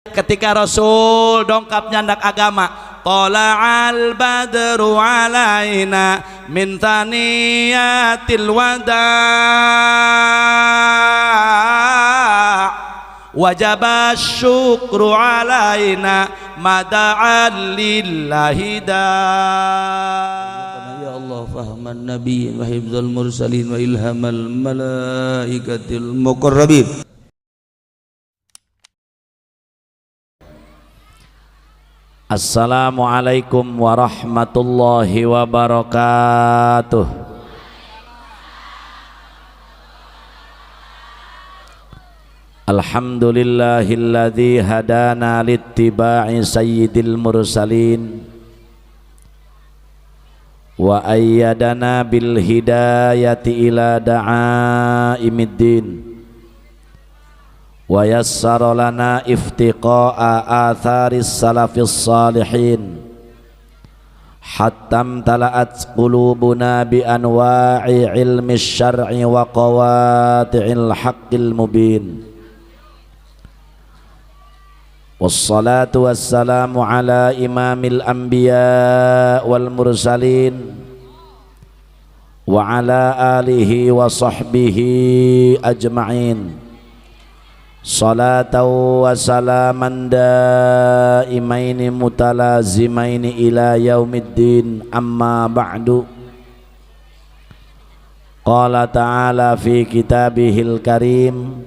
Ketika Rasul dongkap nyandak agama, tola'al badru alaina min thaniyatil wada' wajaba syukru alaina mada'an lillahi da. Ya Allah fahman nabiyyin wa hifdzal mursalin wa ilhamal malaikatil muqarrabin. Assalamualaikum warahmatullahi wabarakatuh. Alhamdulillahilladzi hadana littiba'i sayyidil mursalin wa ayyadana bil hidayati ila da'aimiddin wa yassara lana iftiqa'a atharis salafis salihin hatta imtala'at qulubuna bi anwa'i ilmi syar'i wa qawati'il haqqil mubin. Wassalatu wassalamu ala imamil anbiya wal mursalin wa ala alihi wa sahbihi ajma'in. Salatan wa salaman daimaini mutalazimaini ila yaumiddin, amma ba'du. Qala ta'ala fi kitabihil karim,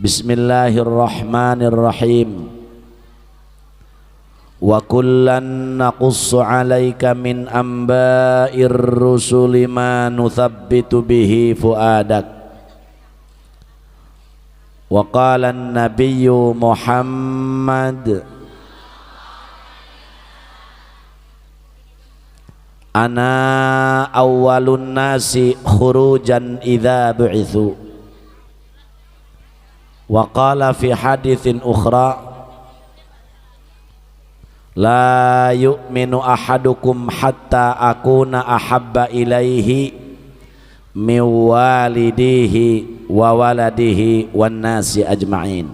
bismillahirrahmanirrahim. Wa kullan naqussu 'alaika min amba'ir rusuli ma nuthabbitu bihi fuadak. Wa qala an-nabiyyu Muhammad ana awwalun nasi khurujan idza bu'itsu. Wa qala fi haditsin ukhra la yu'minu ahadukum hatta akuna ahabba ilaihi min walidihi wa waladihi wan nasi ajma'in.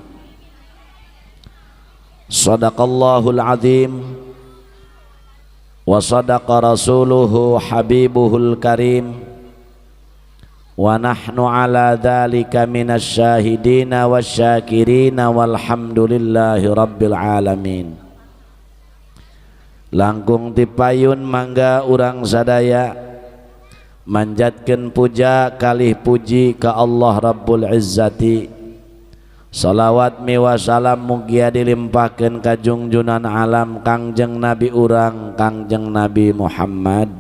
Sadaqallahul azim wa sadaqa rasuluhu habibuhul karim wa nahnu ala dhalika minasy syahidina wasyakirina walhamdulillahi rabbil alamin. Langkung tipayun mangga urang sadaya manjatkeun puja kalih puji ka Allah Rabbul Izzati. Salawat miwa salam mugia dilimpahkeun ka junjunan alam Kangjeng Nabi urang Kangjeng Nabi Muhammad.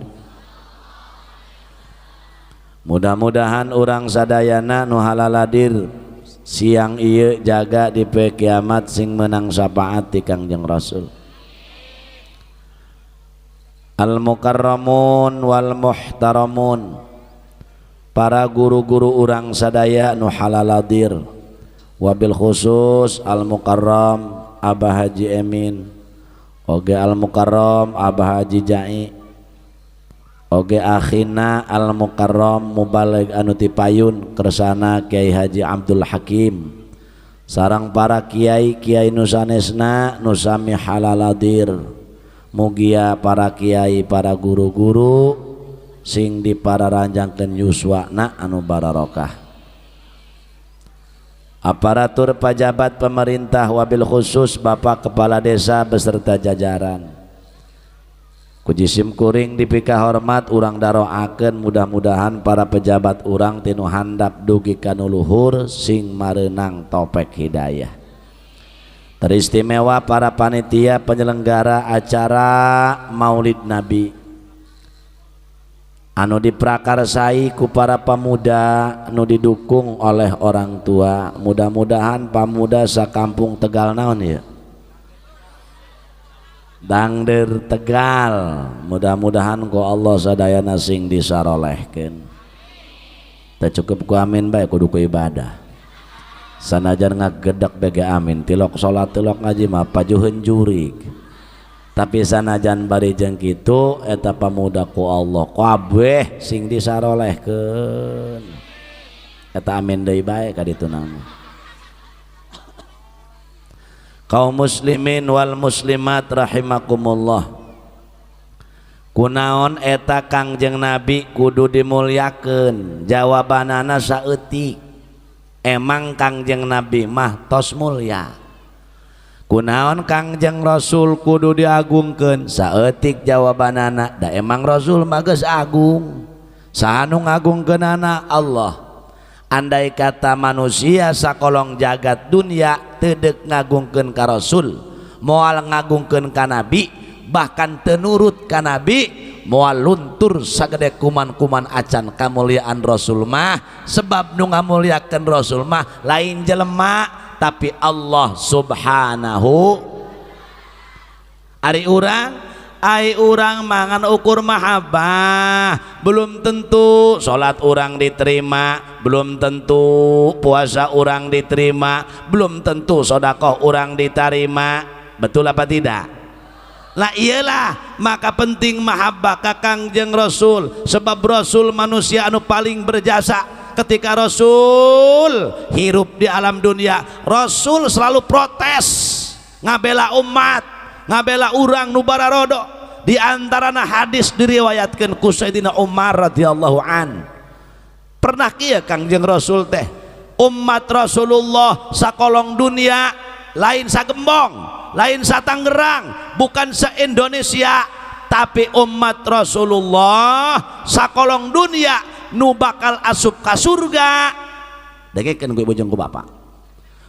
Mudah-mudahan urang sadayana nu halaladir siang ieu jaga di poe kiamat sing menang syafaat ti Kangjeng Rasul. Al mukarramun wal muhtaramun, para guru-guru urang sadaya nu halaladir, wabil khusus al mukarram Abah Haji Emin, oge al mukarram Abah Haji Jai, oge akhina al mukarram mubalig anu tipayun kersana Kiai Haji Abdul Hakim, sarang para kiai-kiai nu sanesna nu sami halaladir. Mugia para kiai, para guru-guru sing dipararanjangkeun yuswana anu bararokah. Aparatur pajabat pemerintah wabil khusus Bapak Kepala Desa beserta jajaran, ku jisim kuring dipika hormat urang daroakeun mudah-mudahan para pejabat urang tinu handap dugi ka nu luhur sing mareunang topek hidayah. Teristimewa para panitia penyelenggara acara Maulid Nabi anu diprakarsai ku para pemuda anu didukung oleh orang tua. Mudah-mudahan pemuda sakampung Tegal naon ya, Dangder Tegal, mudah-mudahan ku Allah sadayana sing disarolehkeun. Teu cukup ku amin bae kudu ku ibadah. Sanajan ngagedek bege amin, tilok salat tilok ngaji mah pajuheun jurig. Tapi sanajan bari jeung kitu eta pamuda ku Allah kabeh sing disarolehkeun. Eta amin deui bae ka ditu nama. Kaum muslimin wal muslimat rahimakumullah. Kunaon eta Kangjeng Nabi kudu dimulyakeun? Jawabanana saeutik. Emang Kangjeng Nabi mah tos mulya. Kunaon Kangjeng Rasul kudu diagungkeun? Saeutik jawabanana, da emang Rasul mah geus agung. Saha nu ngagungkeunana? Allah. Andai kata manusia sakolong jagat dunia teu deuk ngagungkeun ka Rasul, moal ngagungkeun ka Nabi, bahkan teu nurut ka Nabi, moal luntur sagede kuman-kuman acan kamuliaan Rasul mah. Sebab nu ngamuliakeun Rasul mah lain jelema tapi Allah Subhanahu. Ari urang, ai urang mangan ukur mahabbah, belum tentu salat urang diterima, belum tentu puasa urang diterima, belum tentu sedekah urang diterima. Betul apa tidak? Lah iyalah, maka penting mahabbah ka Kangjeng Rasul, sebab Rasul manusia anu paling berjasa. Ketika Rasul hirup di alam dunia, Rasul selalu protes, ngabela umat, ngabela urang nu bararodo. Di antarana hadis diriwayatkeun ku Sayyidina Umar radhiyallahu an. Pernah kieu Kangjeng Rasul teh, umat Rasulullah sakolong dunia lain sagembong, lain satanggerang, bukan se-Indonesia, tapi umat Rasulullah sakolong dunia nu bakal asup ka surga. Dengekeun ku ibu jeung ku bapak,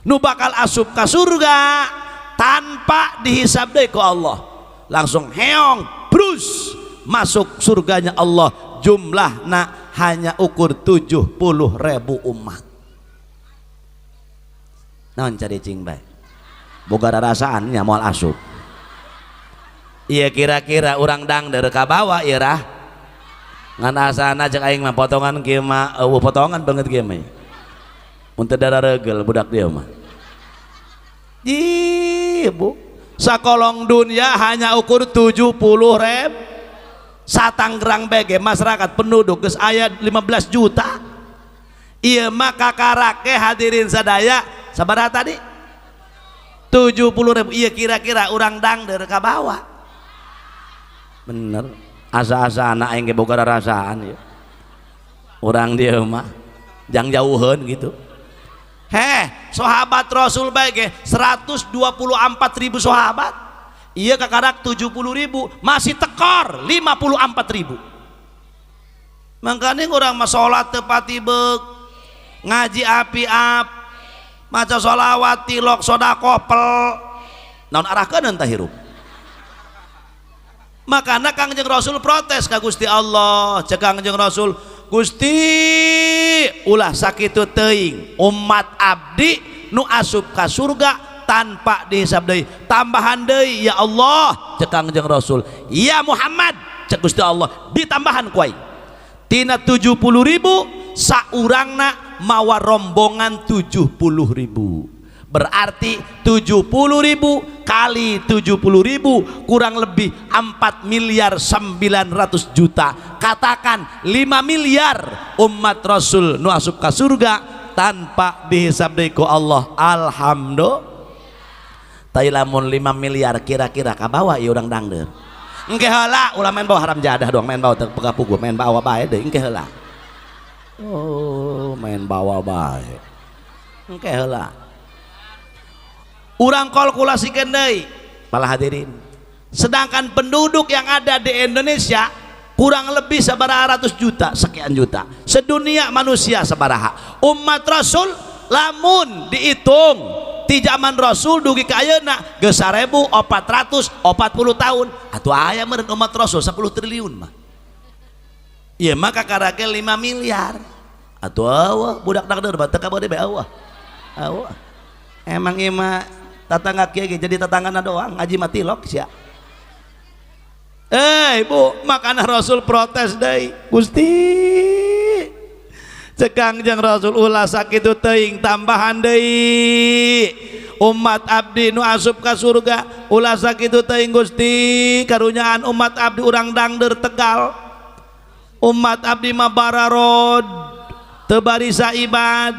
nu bakal asup ka surga tanpa dihisab deui ku Allah, langsung heong brus masuk surganya Allah. Jumlahna hanya ukur 70.000 umat. Naon cari cing bae, boga rarasaan nya moal asup. Iya kira-kira urang dangder ka bawa ieu rah. Ngan asana cek aing mah potongan kieu mah eueuh potongan banget kieu mah. Mun teu darareugel budak dia mah. Ih, Bu, sakolong dunia hanya ukur 70.000. Satanggerang bege masyarakat penduduk geus aya 15 juta. Ieu mah kakarake hadirin sadaya sabaraha tadi? 70.000. Iya kira-kira urang dangder ka bawa. Bener, asa-asa anak aing ge boga rarasaan ieu. Urang dieu mah jang jauheun gitu. Heh, sahabat Rasul bae ge 124.000 sahabat. Iya kakarak 70.000, masih tekor 54.000. Makanya urang mah salat teu patibeg, ngaji api-ap, maca sholawat, tilok, sedekah, pel. Naon arahkeun tah hirup. Makana Kangjeng Rasul protes ka Gusti Allah. Cek Kangjeng Rasul, Gusti ulah sakitu teuing umat abdi nu asup ka surga tanpa dihisab deui, tambahan deui ya Allah. Cek Kangjeng Rasul, ya Muhammad, cek Gusti Allah, ditambahan ku aing tina 70.000 saurangna mawa rombongan 70.000. Berarti 70.000 kali 70.000 kurang lebih 4.900.000.000. Katakan 5 miliar umat Rasul nu asup ka surga tanpa dihisab deui ku Allah. Alhamdulillah. Tai lamun 5 miliar kira-kira ka bawa ieu urang dangdeur. Engke heula ulah main bawa haram jadah doang, main bawa teu pegapugu, main bawa bae deui engke heula. Oh, main bawa bae. Engke heula. Urang kalkulasikeun deui para hadirin. Sedangkan penduduk yang ada di Indonesia kurang lebih sabaraha ratus juta, sekian juta. Sedunia manusia sabaraha. Umat Rasul lamun dihitung di zaman Rasul dugi ka ayeuna geus 1440 tahun. Atuh aya meureun umat Rasul 10 triliun mah. Ieu mah kakarake 5 miliar. Atuh eueuh budak dangdeur mah teu kabeureun bae eueuh. Eueuh. Emang ieu mah tatangga kieu ge jadi tatanggana doang, ngaji mah tilok sia. Bu, makana Rasul protes deui. Gusti, cek Kangjeng Rasul ulah sakitu teuing tambahan deui. Umat abdi nu asup ka surga ulah sakitu teuing Gusti, karunyaan umat abdi urang dangdeur Tegal. Umat abdi mah bararod, teu barisa ibad.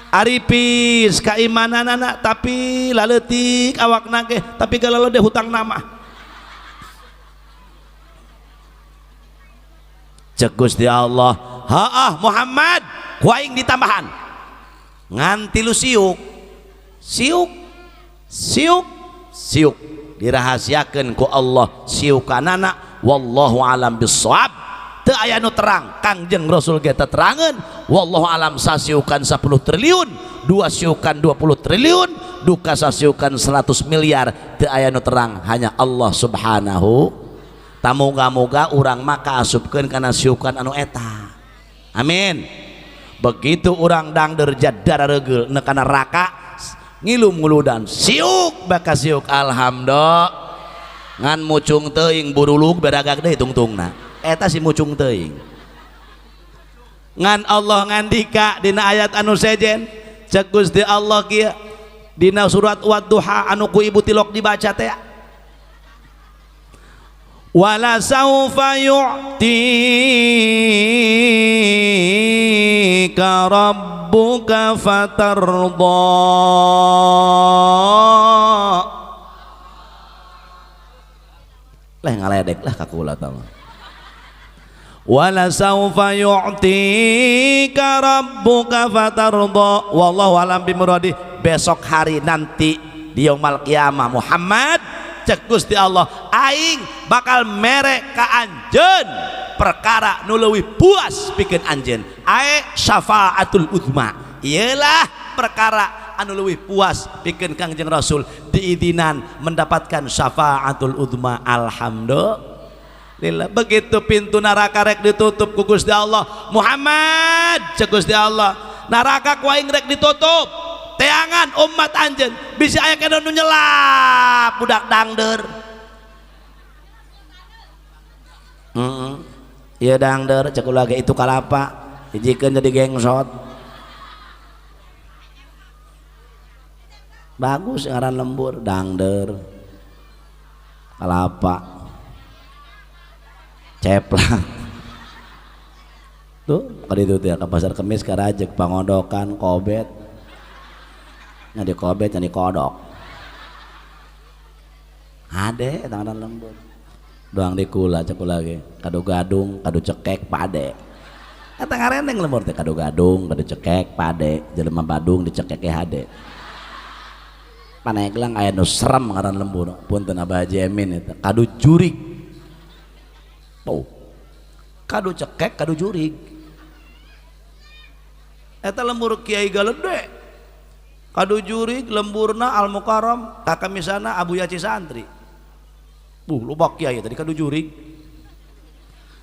Aripis kaimananana tapi laleutik awakna ge tapi galalodeh hutang nama. Cek Gusti Allah, haah Muhammad, ku aing ditambahan. Ngan tilu siuk. Siuk, siuk, siuk. Dirahasiakeun ku Allah siukanana wallahu alam bissawab. Teu aya nu terang, Kangjeng Rasul ge teterangeun wallahu alam sasiukan 10 triliun, dua siukan 20 triliun, duka sasiukan 100 miliar, teu aya nu terang hanya Allah Subhanahu. Tamoga-moga urang mah kaasupkeun kana siukan anu eta. Amin. Begitu urang dangder jadara regeul neuk kana neraka ngilu nguludan siuk baka siuk alhamdulillah ngan mucung teuing buruluk beragak deui tungtungna. Eta si mucung teuing. Ngan Allah ngandika dina ayat anu sejen cek Gusti Allah kieu dina surat Wadduha anu ku ibu tilok dibaca teh wala saufa yu'tika rabbuka fatardha. Leh ngaledek lah ka kula tah. Wala saufa yu'tika rabbuka fatardha wallahu alam bimuradi. Besok hari nanti di yaumul qiyamah Muhammad cek Gusti Allah aing bakal mere ka anjeun perkara nu leuwih puas pikeun anjeun ae syafaatul uzma. Iyalah perkara anu leuwih puas pikeun Kangjeng Rasul diizinan mendapatkan syafaatul uzma. Alhamdulillah. Begitu pintu neraka rek ditutup ku Gusti Allah, Muhammad cek Gusti Allah neraka ku aing rek ditutup teangan umat anjeun bisi aya kana nu nyelap budak dangder. Ieu dangder cek ulah ge itu kalapa hijikeun jadi gengsot. Bagus ngaran lembur dangder kalapa ceplak tuh kali itu ya ke pasar kemis karajek pangodokan kobet nyadi kobet nyadi kodok ade tangan lembur doang di kula cek lagi kado gadung kado cekek pade eta ngareneng lembur teh kado gadung kado cekek pade jelema Badung dicekeke hade paneglang aya nu serem ngaran lembur punten Abah Haji Emin eta kado jurig tuh kado cekek kado jurig eta lembur Kiai Galede kado jurig lemburna Al Mukarram kakamisana Abu Yaci santri. Lubak kiai tadi kado jurig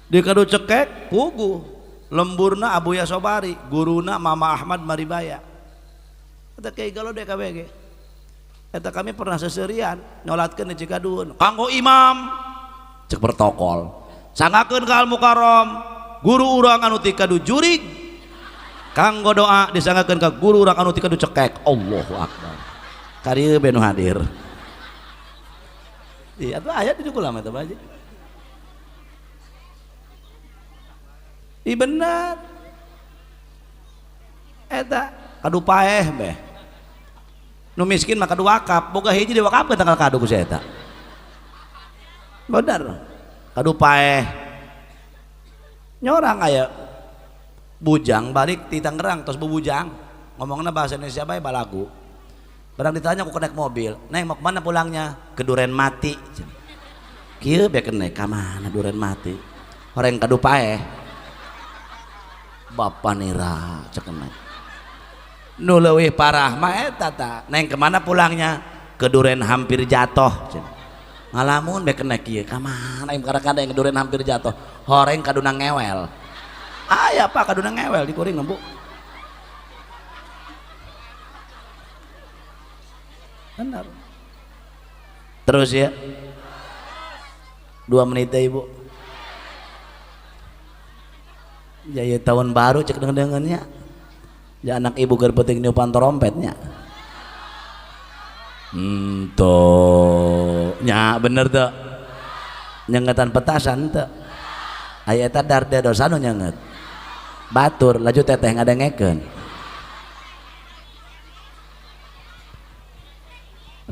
di kado cekek pugu lemburna Abu Yasobari guruna Mama Ahmad Maribaya eta Kiai Galede KBG eta kami pernah seserian nyolatkeun di Cikadun kanggo imam cek protokol sangakeun ka Al Mukarram guru urang anu ti kadu jurig kanggo doa disangakeun ka guru urang anu ti kadu cekek. Allahu akbar karieu benu hadir. Iya atuh aya di kula mah eta bae. Ih bener eta kadu paeh beh nu miskin mah kadu wakaf boga hiji diwakafkeun tanggal kadu ku si eta. Bener kadu paeh nyorang aya bujang balik ti Tangerang tos bubujang ngomongna bahasa Indonesia bae balagu barang ditanya ku kenek mobil neng mau kemana pulangnya ke Duren Mati kieu be kenek ka mana Duren Mati horeng kadu paeh bapak nira cek kenek nu leuwih parah mah eta ta neng kemana pulangnya ke Duren hampir jatuh ngalamun be kenek kieu ka mana kadang-kadang ke Duren hampir jatuh horeng kaduna ngewel aya pak kaduna ngewel di kuring Bu. Benar. Terus ya 2 menit ya Ibu ya, ya tahun baru cek dengannya ya anak ibu keur penting niupan trompetnya tuh nya bener tuh nyengetan petasan tuh aya eta darda dosa nu nyenget batur laju teteh ngadengekeun.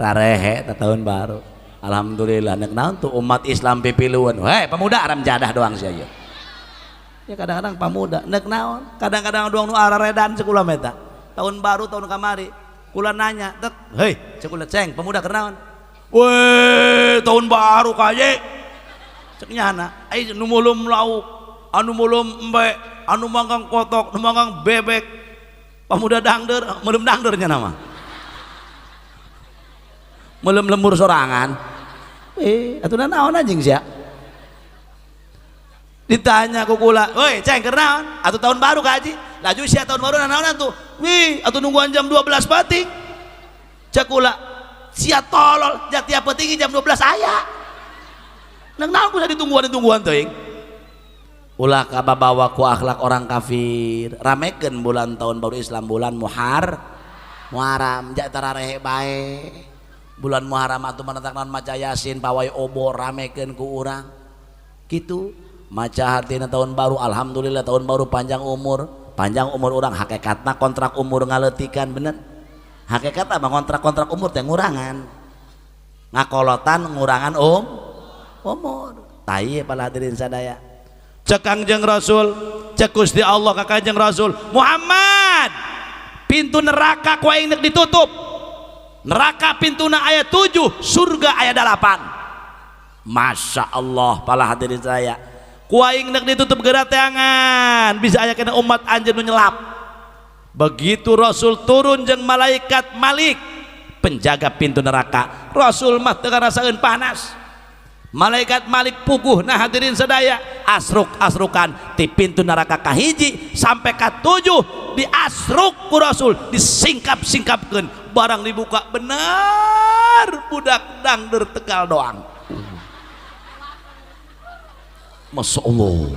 Rarehe tahun baru. Alhamdulillah nek naon tuh umat Islam pipiluan. Hei pemuda aram jadah doang sih aja. Ya kadang-kadang pemuda nek naon, kadang-kadang doang nu araredan cek kula meta. Tahun baru tahun kamari kula nanya, tek, hei cek kula ceng pemuda keur naon? Weh, tahun baru kaye. Cek nyana, ai nu meuleum lauk, anu meuleum embe, anu manggang kotok, nu manggang bebek. Pemuda dangder, meuleum dangder nya nama. Meuleum lembur sorangan. Eh, atuh naon anjing sia? Ditanya ku kula, "Woi, ceng keur naon?" Atuh tahun baru ka haji. Laju sia tahun baru naonan tuh. Wih, atuh nungguan jam 12 peuting. Cek kula, sia tolol, tiap peuting jam 12 aya. Nang naon kusa ditungguan-ditungguan teuing. Ulah kababawa ku akhlak orang kafir. Ramekeun bulan tahun baru Islam bulan Muharram jak tararehe bae. Bulan Muharram atuh menetang naon maca Yasin pawai obor ramekeun ku urang. Kitu maca hartina tahun baru alhamdulillah tahun baru panjang umur urang hakikatna kontrak umur ngaleutikan bener. Hakikatna mah kontrak-kontrak umur teh ngurangan. Ngakolotan ngurangan umur. Tai para hadirin sadaya. Cek Kangjeng Rasul, cek Gusti Allah ka Kangjeng Rasul, Muhammad, pintu neraka ku aing nek ditutup. Neraka pintuna aya 7, surga aya 8. Masya Allah para hadirin sadaya. Ku aing nek ditutup geura teangan, bisa aya kena umat anjeun nu nyelap. Begitu Rasul turun jeung malaikat Malik, penjaga pintu neraka. Rasul mah teu ngarasaeun panas. Malaikat Malik puguh nah hadirin sadaya asruk-asrukan ti pintu neraka kahiji sampai ka 7 diasruk ku Rasul, disingkap-singkapkeun, barang dibuka bener budak dangder Tegal doang. Masya Allah.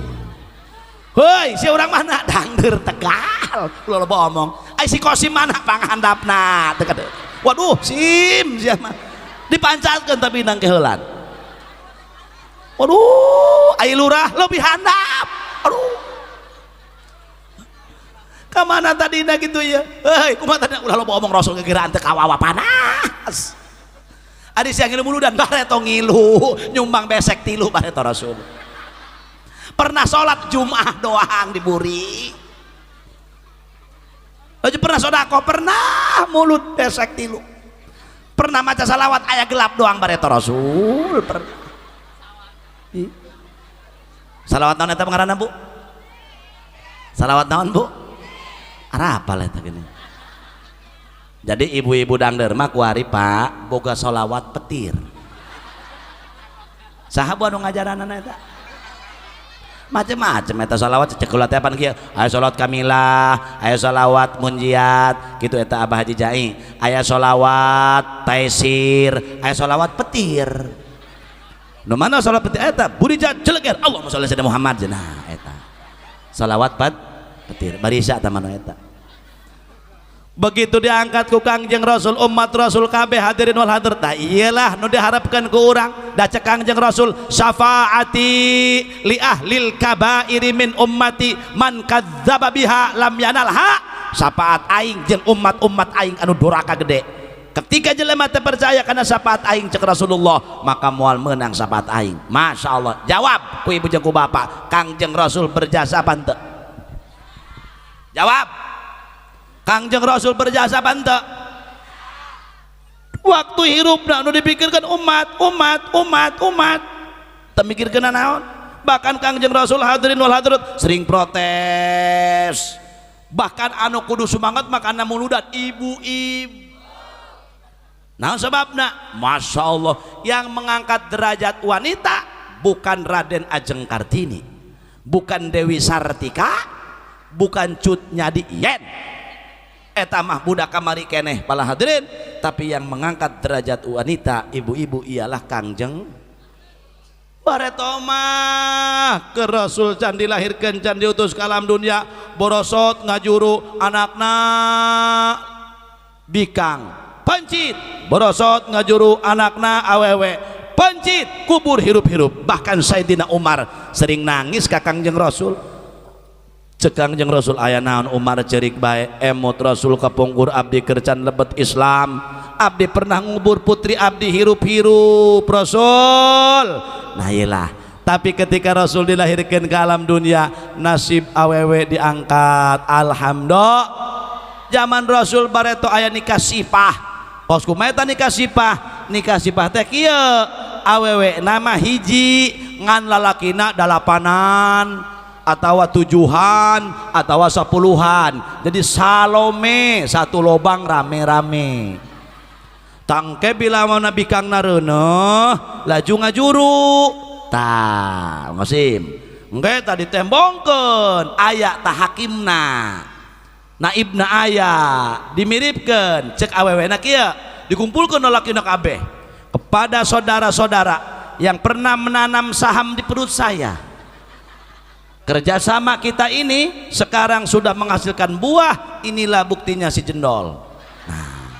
Hei, si orang mana dangder Tegal? Ulah loba omong. Ai si Kosim mana panghandapna? Waduh, sim sia mah. Dipancatkeun tapi nang keheulan. Waduh, ai lurah lebih handap. Aduh. Kamana tadina gitu ya? Hei, kumaha tadina ulah loba omong Rasul gegiraan teu kawawa panas. Ari siang ngilu muludan bareto ngilu, nyumbang besek tilu bareto Rasul. Pernah sholat Jumat doang diburi. Aja pernah sodako, pernah mulut besek tilu. Pernah maca salawat aya gelap doang bareto Rasul. Pernah. Salawat naon eta ngaranna Bu? Salawat naon Bu? Arapal eta gini. Jadi ibu-ibu dangder mah kuari Pak boga salawat petir. Saha bu anu ngajaranana eta? Macem-macem eta salawat cek kula teh pan kieu. Aya salawat kamilah, aya salawat munjiat, kitu eta Abah Haji Jai. Aya salawat taisir, aya salawat petir. Nu mana salawat petir eta? Burijat jeleger. Allahumma sholli ala Muhammad cenah eta. Salawat petir. Barisa eta manu eta. Begitu diangkat ku Kangjeng Rasul umat Rasul kabeh hadirin wal hadirat. Tah iyalah nu diharapkan ku urang. Da cek Kangjeng Rasul syafaati li ahlil kabairi min ummati man kadzdzaba biha lam yanalha. Syafaat aing jeung umat-umat aing anu doraka gede. Ketika jelema teu percaya kana syafaat aing cek Rasulullah, maka moal meunang syafaat aing. Masya Allah. Jawab ku ibu jeung ku bapak, Kangjeng Rasul berjasa apa henteu? Jawab. Kangjeng Rasul berjasa apa henteu? Waktu hirupna nu dipikirkan umat, umat, umat, umat. Teu mikirkeun naon? Bahkan Kangjeng Rasul hadirin wal hadirat sering protes. Bahkan anu kudu semangat makana muludan ibu-ibu. Nah sebabna, Masya Allah, yang mengangkat derajat wanita bukan Raden Ajeng Kartini, bukan Dewi Sartika, bukan Cut Nyak Dien. Eta mah budak kamari keneh pala hadirin, tapi yang mengangkat derajat wanita ibu-ibu ialah Kangjeng Bareto mah ke Rasul can dilahirkan can diutus ke alam dunia borosot ngajuru anakna bikang pencit borosot ngajuru anakna awewe pencit kubur hirup-hirup. Bahkan Sayyidina Umar sering nangis ka Kangjeng Rasul. Cek Kangjeng Rasul aya naon Umar cerik bae emot Rasul kapungkur abdi kercan lebet Islam, abdi pernah ngubur putri abdi hirup-hirup Rasul. Nah iyalah, tapi ketika Rasul dilahirkan ke alam dunia nasib awewe diangkat, alhamdulillah. Zaman Rasul bareto aya nikah sipah, kos kumaha eta nikah sipah? Nikah sipah teh kieu, awewe nama hiji ngan lalakina dalapanan atawa tujuhan atawa sepuluhan, jadi Salome satu lobang rame-rame. Tangke bila mau nabi kang nareuneuh laju ngajuru tah ngosim engke tadi tembongkeun aya tah hakimna naibna aya dimiripkeun cek awewena kieu dikumpulkeun lalakina kabeh kepada saudara-saudara yang pernah menanam saham di perut saya. Kerjasama kita ini sekarang sudah menghasilkan buah, inilah buktinya si jendol. Nah,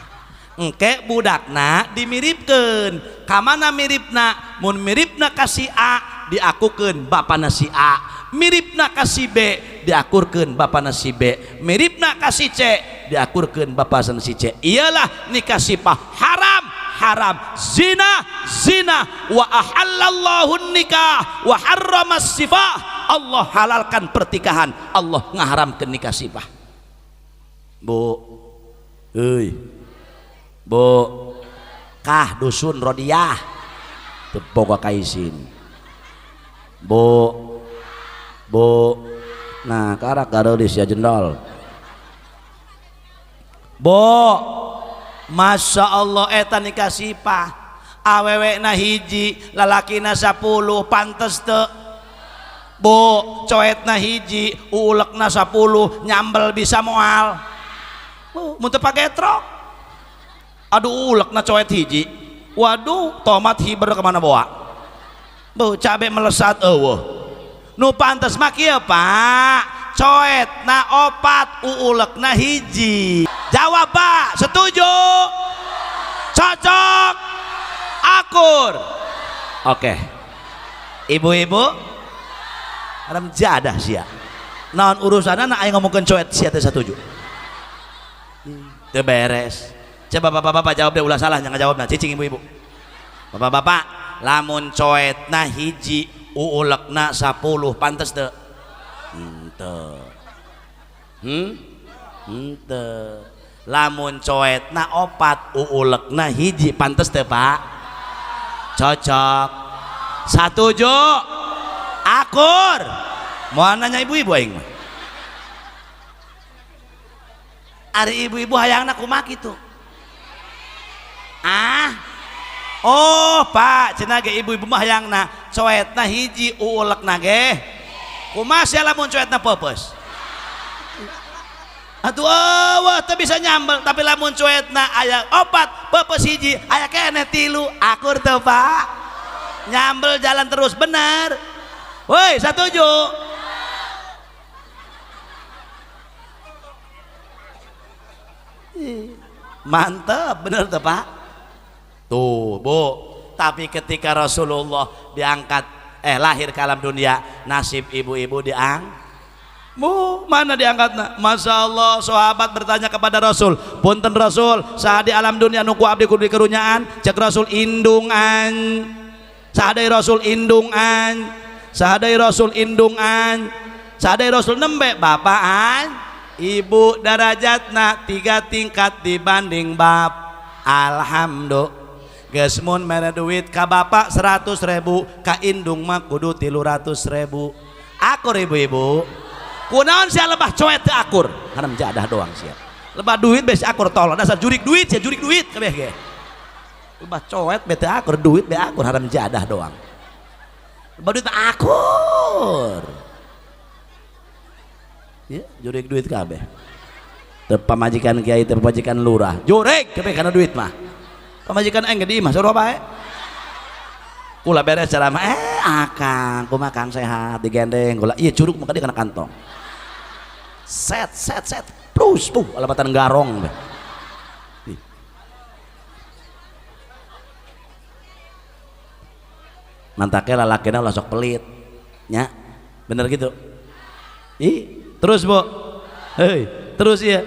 engke budakna dimiripkeun, kamana miripna? Mun miripna ka si A diakukeun bapana si A, miripna ka si B diakurkeun bapana si B, miripna ka si C diakurkeun bapana si C. Iyalah nikah sipah haram, haram, zina, zina. Wa ahallallahu nikah wa harramas sifah. Allah halalkan pertikahan, Allah ngaharamkan nikah sifah. Bu, euy, bu, kah dusun rodiah teu boga kaisin. Bu, bu, nah karak gareulis ya jendol. Bu, Masya Allah eta nikah sipah, awewena hiji lalakina 10 pantes teu? Bu, coetna hiji ulekna 10 nyambel bisa moal. Bu, mun teu pake truk. Aduh ulekna coet hiji, waduh tomat hiber kemana bawa. Bu, cabe melesat eueuh. Nu pantes mah kieu Pak, coetna 4 uulekna hiji. Jawab Pak, setuju? Cocok? Akur? Oke. Ibu-ibu haram jadah sia. Naon urusanna aing ngomongkeun coet sia teh setuju. Teu beres. Coba bapak-bapak jawab deh, ulah salah jangan jawabna cicing ibu-ibu. Bapak-bapak, lamun coetna hiji uulekna 10 pantes teu? Henteu. Henteu. Lamun coetna 4 uulekna hiji pantes teu Pak? Cocok. Satuju? Akur. Mau nanya ibu-ibu aing mah. Ari ibu-ibu hayangna kumaha kitu? Ah. Oh, Pak, cenah ge ibu-ibu mah hayangna coetna hiji uulekna ge. Kumaha sia lamun coetna peupeus? Atuh eueuh teu bisa nyambel, tapi lamun coetna aya 4 peupeus hiji, aya keneh 3, akur teu Pak? Nyambel jalan terus bener. Woi, setuju? Mantep, bener tuh Pak. Tuh, Bu. Tapi ketika Rasulullah diangkat, lahir ke alam dunia, nasib ibu-ibu diang. Bu, mana diangkatna? Masya Allah, sahabat bertanya kepada Rasul, punten Rasul, saha di alam dunia nu ku abdi kudu dikarunyaan? Cek Rasul indungan. Saha deui Rasul indungan. Saha deui Rasul indungan. Saha deui Rasul nembe bapaan, ibu darajatna 3 tingkat dibanding bap. Alhamdulillah. Geus mun mere duit ka bapak 100.000, ka indung mah kudu 300.000. Akur ibu-ibu. Kunaon sia lebah coet teu akur? Haram jadah doang sia. Lebah duit bes akur tolong dasar jurik duit sia, jurik duit kabeh ge. Lebah coet be teu akur, duit be akur, haram jadah doang. Lebah duit akur. Ya, jurik duit kabeh. Teu pamajikan kiai, teu pamajikan lurah, jurik kabeh kana duit mah. Pamajikan aing ge di imah sarua bae. Kula beres ceramah, akang, kumaha kang sehat, digendeng kula. Iya curug mah kana kantong. Set set set, plus puh alamatan garong. Mantaknya lalakina ulah sok pelit. Nya, bener gitu. Ih, Terus bu, hei, terus ya.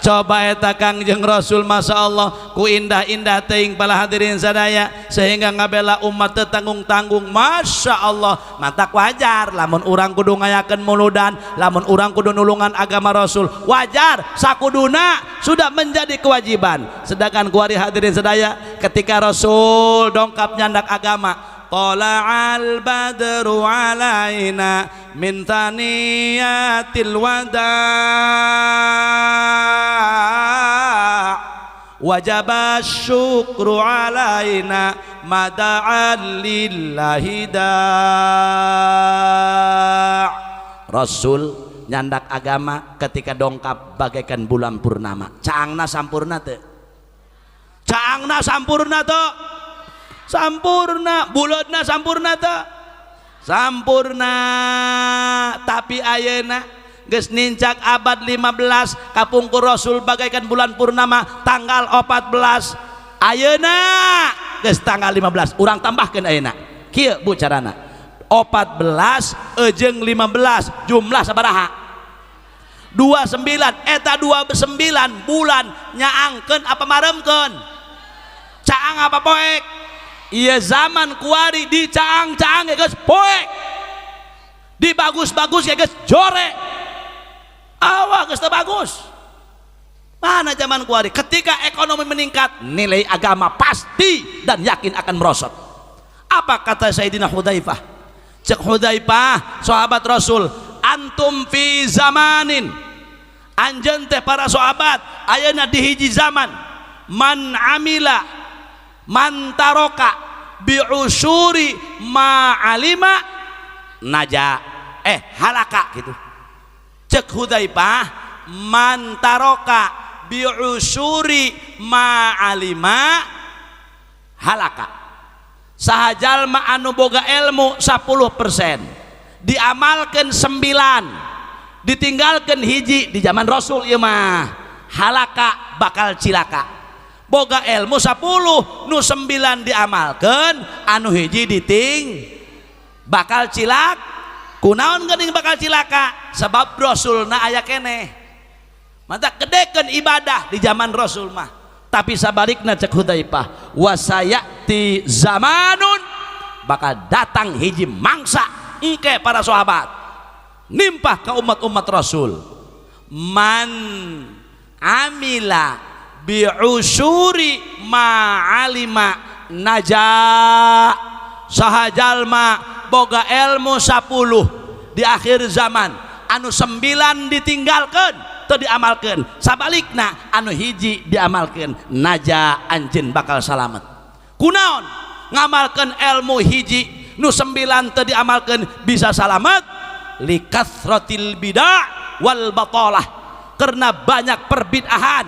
Coba eta Kangjeng Rasul, Masya Allah, ku indah-indah teuing para hadirin sadaya, sehingga ngabela umat teu tanggung-tanggung. Masya Allah, matak wajar lamun urang kudu ngayakeun muludan, lamun urang kudu nulungan agama Rasul, wajar, sakuduna sudah menjadi kewajiban. Sedangkan kuari hadirin sadaya, ketika Rasul dongkap nyandak agama, tala'al badru alaina min thaniyatil wada' wajaba syukru alaina mada'an lillahi da'. Rasul nyandak agama ketika dongkap bagaikan bulan purnama. Caangna sampurna teu? Caangna sampurna teu? Sampurna, bulatna sampurna teu? Sampurna. Tapi ayeuna geus nincak abad 15 kapungkur Rasul bagaikan bulan purnama tanggal 14, ayeuna geus tanggal 15, urang tambahkeun ayeuna. Kieu bu carana, 14 jeung 15 jumlah sabaraha? 29. Eta 29 bulan nyaangkeun apa maremkeun? Caang apa poek? Iya, zaman kuari dicaang-caang ya geus poek, dibagus-bagus ya geus jorek, awak geus teu bagus. Mana zaman kuari ketika ekonomi meningkat, nilai agama pasti dan yakin akan merosot. Apa kata Sayyidina Hudzaifah? Cek Hudzaifah sahabat Rasul, antum fi zamanin, anjeun teh para sahabat ayeuna di hiji zaman, man amila man taroka bi'usuri ma'alima naja halaka gitu. Cek Hudzaifah, man taroka bi'usuri ma'alima halaka. Saha jalma anu boga ilmu 10% diamalkan 9, ditinggalkan hiji, di zaman Rasul ieu mah halaka, bakal cilaka. Boga ilmu 10 nu 9 diamalkan, anu hiji diting, bakal cilak. Kunaon geuning bakal cilaka? Sebab Rasulna aya keneh. Mata gedekeun ibadah di zaman Rasul mah. Tapi sabalikna cek Hudzaifah, wasayati zamanun, bakal datang hiji mangsa engke para sahabat nimpah ke umat-umat Rasul, man amila bi'usuri ma'alima naja. Saha jalma boga ilmu 10 di akhir zaman, anu 9 ditinggalkan atau diamalkan, sabalikna anu hiji diamalkan, naja, anjeun bakal salamet. Kunaon ngamalkan ilmu hiji nu 9 teu diamalkan bisa salamet? Likathratil bid'ah wal batalah, karena banyak perbid'ahan,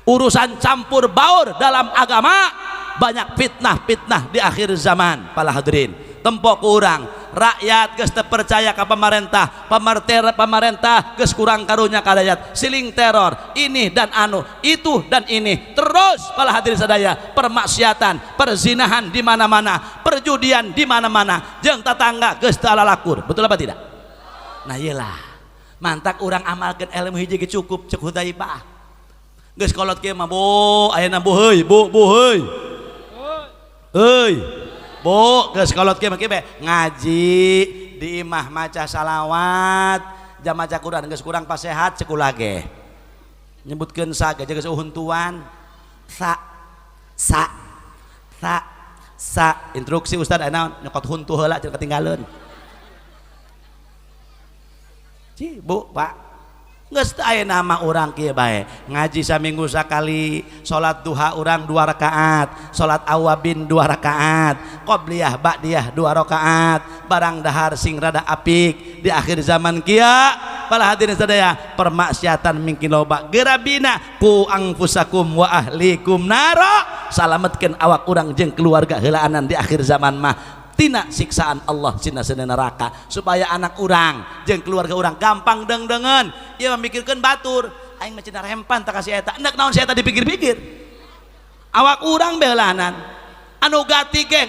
urusan campur baur dalam agama, banyak fitnah-fitnah di akhir zaman. Para hadirin, tempo kurang rakyat geus teu percaya ka pemerintah, pemerintah geus kurang karunya ka rakyat, siling teror ini dan anu itu dan ini terus. Para hadirin sadaya, permaksiatan, perzinahan di mana-mana, perjudian di mana-mana, jeung tetangga geus teu lalakur. Betul apa tidak? Nah iyalah, mantak urang amalkeun ilmu hiji ge cukup. Cek Hudzaifah, geus kolot kieu mah bu, ayeuna bu, heuy bu, bu heuy, heuy bu, geus kolot kieu mah kieu ngaji di imah, maca salawat, jam maca Quran geus kurang pasehat. Cek ulah ge nyebutkeun sa ge geus uhuntuan, sa sa sa sa, instruksi ustad ayeuna nyokot huntu heula cenah ketinggalan. Ci bu, pak, geus aya nama urang kieu bae, ngaji saminggu sakali, salat duha urang 2 rakaat, salat awabin 2 rakaat, qobliyah ba'diyah 2 rakaat, barang dahar sing rada apik. Di akhir zaman kieu para hadirin sadaya, permaksiatan mingkin loba, gerabina ku angfusakum wa ahlikum naro, salametkeun awak urang jeung keluarga heulaanan di akhir zaman mah tina siksaan Allah, sina neraka, supaya anak urang jeung keluarga urang gampang deng-dengen. Ieu memikirkeun batur, aing mah cenah rempan tak kasih eta, endek naon si eta dipikir-pikir. Awak urang beulanan anu gati geng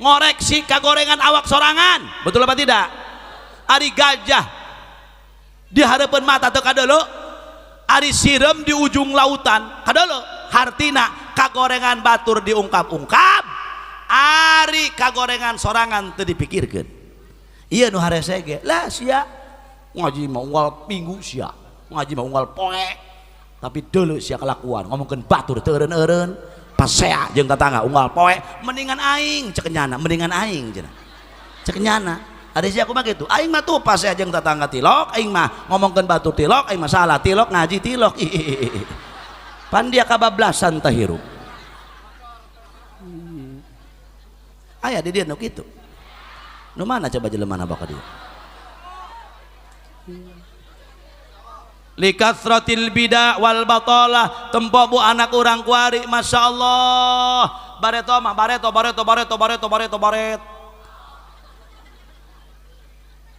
ngoreksi kagorengan awak sorangan, betul apa tidak? Ari gajah Di hadapan mata teu kadelo ari sireum di ujung lautan kadelo hartina kagorengan batur diungkap-ungkap ari kagorengan sorangan teu dipikirkeun. Ieu nu harese ge lah sia ngaji mah unggal minggu sia ngaji mah unggal poe tapi deuleu sia kelakuan ngomongkeun batur teu eureun-eureun pasea jeung tetangga unggal poe mendingan aing cek nyana mendingan aing cenah cek nyana ari sia kumaha kitu aing mah tuh pasea jeung tetangga tilok aing mah ngomongkeun batur tilok aing mah salah tilok ngaji tilok pan dia kabablasan teh hirup aya di dieu nu kitu nu mana coba jelema na baka dia likasratil bidah wal batalah tempo bu anak urang kuari Masya Allah bareto mah bareto bareto bareto bareto bareto baret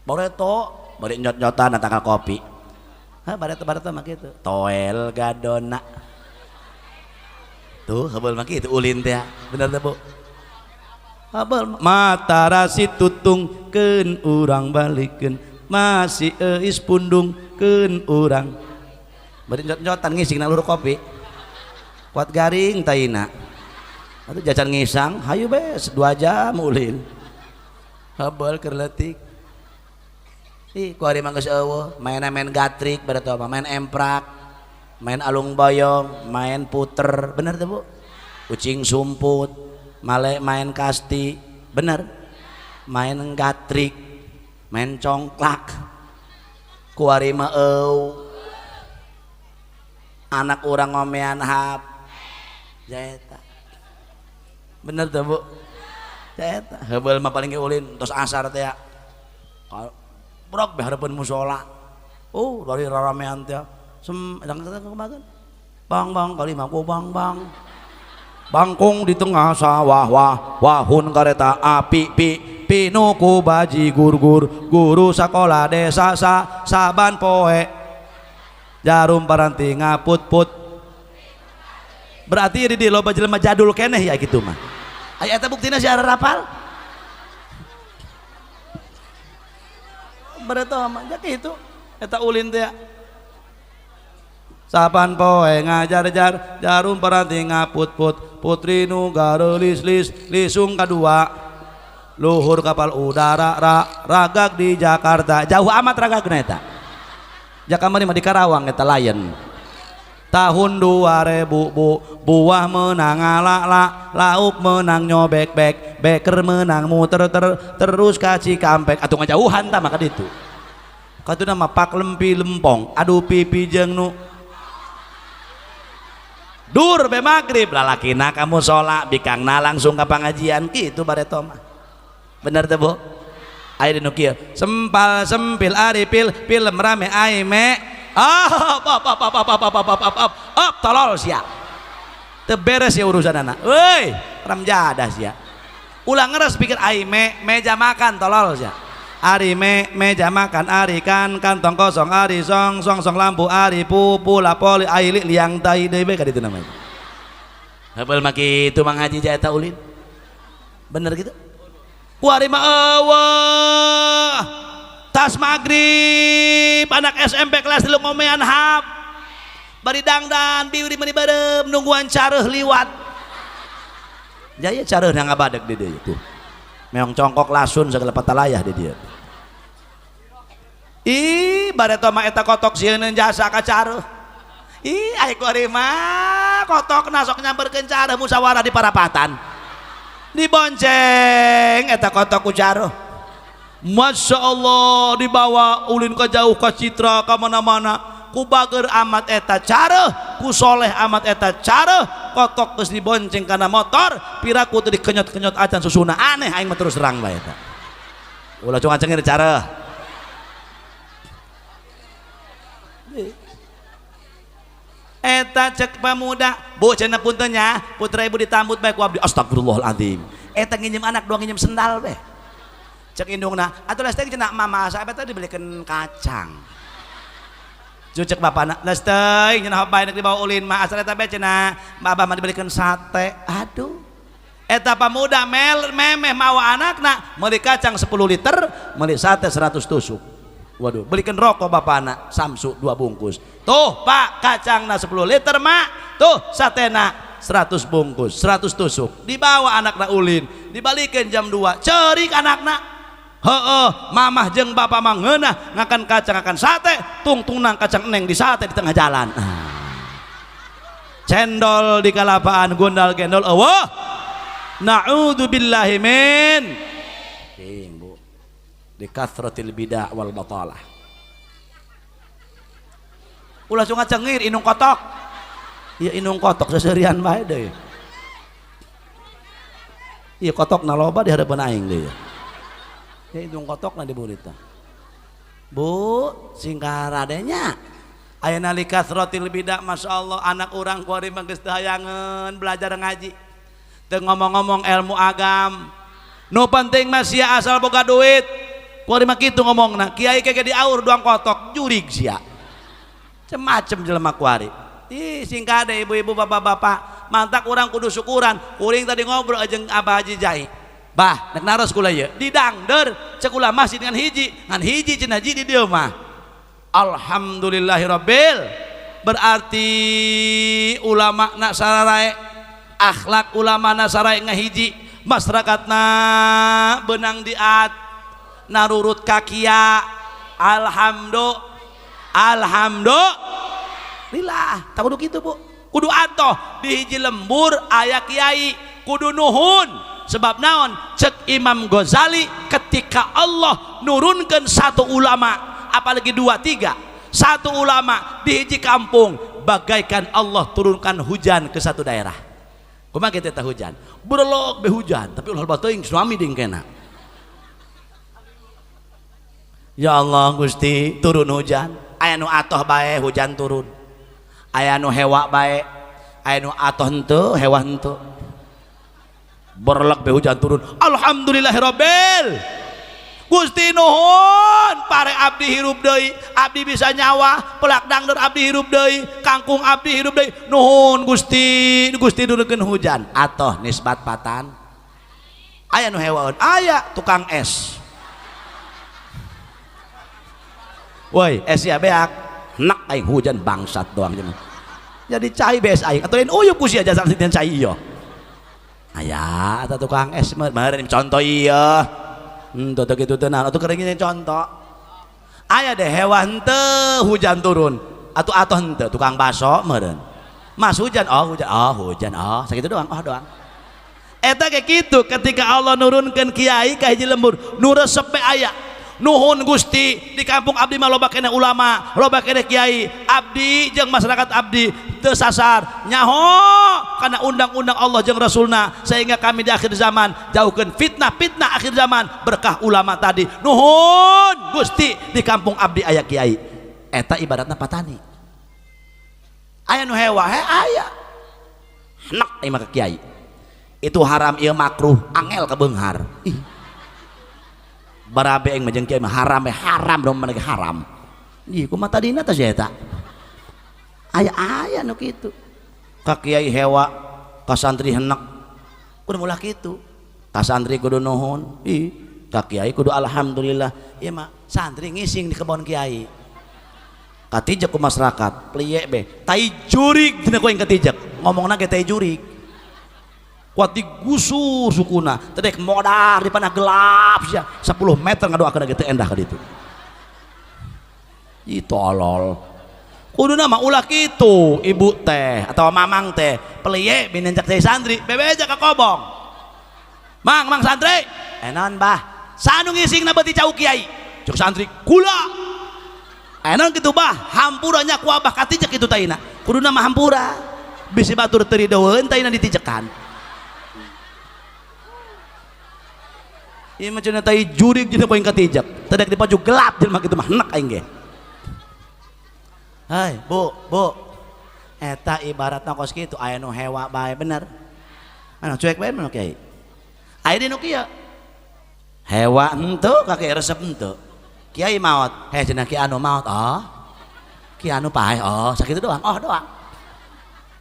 bareto bari nyot-nyotan tangkal kopi ha bareto bareto mah kitu toel gadona tuh hebeul mah kitu ulin teh bener teh Bu hebeul mata rasi tutung keun urang balikeun masih eis pundung keun urang bari nyot-nyotan ngising na luhur kopi kuat garing taina atuh jajan ngisang hayu bes 2 jam ulin hebeul keur leutik ih ku ari mah geus eueuh main-main gatrik berarti apa main emprak main alung boyong main puter bener teh Bu ucing sumput male main kasti bener main gatrik main congklak kuari mah eueuh anak urang ngomean hap jaeta bener teh Bu jaeta hebeul mah paling ge ulin tos asar teh brok be hareupeun musala oh dari raramean teh sem edang kumaha bang bang kali mah ku bang bang bangkung di tengah sawah wah wahun kareta api pi pinuku baji gur-gur guru sakola desa sa saban poe jarum paranti ngaput-put berarti di loba jelema jadul keneh ya gitu mah aya eta buktina si rapal berarti mah kitu eta ulin teh saban poe ngajar jar jarum paranti ngaput-put putri nu gareulis lis lisung kadua luhur kapal udara ra, ragag di Jakarta jauh amat ragagna eta jakamari mah di Karawang eta lain tahun 2000 bu buah menang ala la lauk menang nyobek bek beker menang muter ter terus ka Cikampek atuh ngajauhan tah maka ditu katuna mah pak lempi lempong aduh pipi jeung nu dur be magrib lalakina ka musala bikangna langsung ka pangajian kitu bareto mah bener teh Bu aya dinu kieu sempal sempil ari pil film rame ai me ah op op op op op op op op op tolol sia teu beres ya urusanana euy ramjadah sia ulah ngeres pikir ai me meja makan tolol sia ari me meja makan ari kan kantong kosong ari song song song lampu ari pupu lapoli ai li liang tai deui bae ka ditu namanya hebeul mah kitu Mang Haji eta ulin bener gitu kuari mah eueuh tas magrib anak SMP kelas 3 ngomean hap bari dangdan biuri meuni beureum nungguan careuh liwat jaya careuh na ngabadeg di dieu tuh meong congkok lasun segala patalayah di dieu ih bareto mah eta kotok sieun jasa ka careuh ih ai kuari mah kotokna sok nyamperkeun careuh musyawarah di parapatan dibonceng eta kotok ku careuh Masya Allah dibawa ulin ke jauh ke Citra ke mana-mana ku bager amat eta careuh ku soleh amat eta careuh kotok geus dibonceng kana motor piraku teu dikenyot-kenyot acan susuna aneh aing mah terus terang bae eta ulah cung-acengin careuh eta cek pamuda bu cenah punten nya putra ibu ditambut bae ku abdi astagfirullahaladzim eta nginjem anak doang nginjem sendal bae cek indungna atuh lesteng cenah mama sae eta dibelikeun kacang cek bapana lesteng cenah bae nek dibawa ulin mah asal eta bae cenah babah mah dibelikeun sate aduh eta pamuda mel memeh mawa anakna meuli kacang 10 liter meuli sate 100 tusuk Waduh, belikan rokok bapak anak Samsu 2 bungkus. Tuh pak, kacangna 10 liter mak. Tuh satena 100 bungkus, 100 tusuk. Dibawa anakna ulin, dibalikin jam 2. Cerik anakna. Heeh, mamah jeung bapak mah ngeunah ngakan kacang ngakan sate, tungtungnang kacang neng di sate di tengah jalan. Cendol di kalapaan gondal gendol eueuh. Na'udzubillahi min. Ting bu. Di kathratil bidah wal batalah. Ulah cuma cengir inung kotok. Iya inung kotok seserian bae deui. Iya kotok na loba di hadapan aing deui. Ya inung kotok na di burita. Bu, singkaradenya. Ayeuna li kathratil bidah masyaallah anak urang kuari mah geus teu hayangeun belajar ngaji. Teu ngomong-ngomong ilmu agam. Nu penting mah sia asal boga duit. Kuari mah kitu ngomongna, kiai kege diaur duang kotok, jurig sia. Macem-macem jelema kuari. Ih, singkade ibu-ibu bapak-bapak, mantak urang kudu syukuran. Kuring tadi ngobrol jeung Abah Haji Jai. Bah, nek naros kula ieu, didangder cek ulah masjid ngan hiji, ngan hiji cenah hiji di dieu mah. Alhamdulillahirabbil. Berarti ulama na sararae, akhlak ulama na sarae ngahiji, masyarakatna benang diat, narurut kakia. Alhamdulillah. Alhamdulillah. Tak kudu kitu bu, kudu atoh di hiji lembur aya kiai kudu nuhun. Sebab naon cek Imam Ghazali ketika Allah nurunkan satu ulama, apalagi 2 3, satu ulama di hiji kampung bagaikan Allah turunkan hujan ke satu daerah. Kumaha kitu teh hujan? Berlok be hujan, tapi ulah teuing suami dingkena. Ya Allah Gusti turun hujan, aya nu atoh bae hujan turun. Aya nu hewa bae, aya nu atoh henteu, hewa henteu. Berlek be hujan turun. Alhamdulillahirabbil. Gusti nuhun, pare abdi hirup deui, abdi bisa nyawa, pelak dangdut abdi hirup deui, kangkung abdi hirup deui. Nuhun Gusti, Gusti nurunkeun hujan. Atoh nisbat patan. Aya nu hewaeun, aya tukang es. Woi, es ya beak. Nak aing hujan bangsat doang jeung. Jadi cai bees aing atuh lain uyup ku sia jasa teh cai ieu. Aya eta tukang es meureun contoh ieu. Henteu teu kitu teh naon atuh keringin contoh. Aya deh hewa henteu hujan turun. Atuh atoh henteu tukang baso meureun. Mas hujan, oh hujan, oh hujan, oh sakitu doang, oh doang. Eta kayak kitu ketika Allah nurunkeun kiai ka hiji lembur, nu resep be aya. Nuhun Gusti di kampung abdi mah loba keneh ulama, loba keneh kiai, abdi jeung masyarakat abdi teu sasar nyaho kana undang-undang Allah jeung Rasulna sehingga kami di akhir zaman jauhkeun fitnah-fitnah akhir zaman berkah ulama tadi. Nuhun Gusti di kampung abdi aya kiai. Eta ibaratna patani. Aya nu hewa, he aya. Henak ieu mah ka kiai. Itu haram ieu makruh, angel ka beunghar. Ih. Barabe aing mah jeung kiai mah haram we haram dong mana haram. Ih kumaha tadina teh sia eta. Aya-aya nu kitu. Ka kiai hewa, ka santri henek. Kudu ulah kitu. Ka santri kudu nuhun, ih, ka kiai kudu alhamdulillah. Ieu mah santri ngising di kebon kiai. Katijek ku masyarakat, pliye be. Tai jurig dina ku aing katijek. Ngomongna ge tai jurig. Kuat digusur sukuna, tedek modar di panah gelap sia. 10 meter ngadoakeun ge teu endah ka ditu. Ih tolol. Kuduna mah ulah kitu ibu teh atau mamang teh, peliye binin cak teh santri, bebeja ka kobong. Mang, mang santri. Enon bah. Sanu ngisingna beuti cau kiai. Cuk santri kula. Enon kitu bah, hampura nya ku abah katijek kitu taina. Kuduna mah hampura. Bisi batur teu ridoeun taina ditijekan. Ieu mah cenah tai jurig jeung poing katijek. Teu dipaju gelap jelema kitu mah henek aing ge. Hai, Bu, Bu. Eta ibaratna kos kitu aya nu hewa bae bener. Anu cuek bae mah kiai. Aya nu kieu. Hewa henteu ka kiai resep henteu. Kiai maot, heh cenah ki anu maot, oh. Ki anu paeh, oh, sakitu doang, oh doang.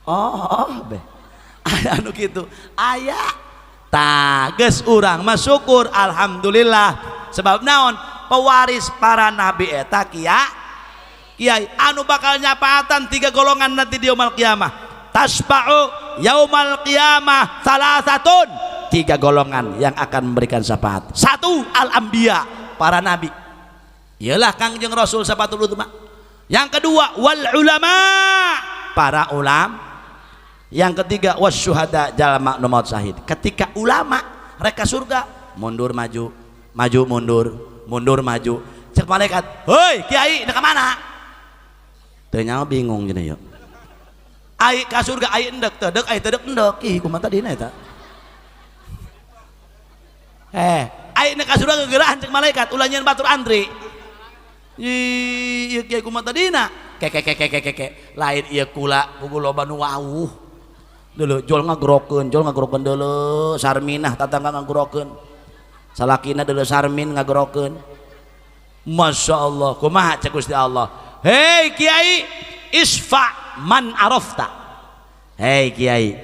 Oh, oh be. Aya anu kitu. Aya. Tah geus urang mah syukur alhamdulillah. Sebab naon? Pewaris para nabi eta kiai anu bakal nyapaatan tiga golongan nanti di yaumul qiyamah. Tasba'u yaumal qiyamah salasatun, tiga golongan yang akan memberikan syafaat. Satu, al-anbiya, para nabi. Iyalah Kangjeng Rasul syafaat utama. Yang kedua, wal ulama, para ulama. Yang ketiga, wasyuhada, jalma nu maut syahid. Ketika ulama reka surga, mundur maju, maju mundur, mundur maju. Cek malaikat, "Hoi kiai, nek ka mana?" Teu nyaho bingung cenah yeuh. Ai ka surga ai endek teu deuk, ai teu deuk endek. Ih, kumaha tadina eta? Ai nek ka surga gegerahan cek malaikat, ulah nyieun batur antri. Ih, ieu kiai kumaha tadina? Ke ke ke ke ke ke. Lain ieu kula puguh loba nu wauh. Dulu jol ngagrokeun deuleu Sarminah tatangga ngagrokeun. Salakina deuleu Sarmin ngagrokeun. Masya Allah, kumaha cek Gusti Allah. Hei kiai, isfa man arafta. Hei kiai,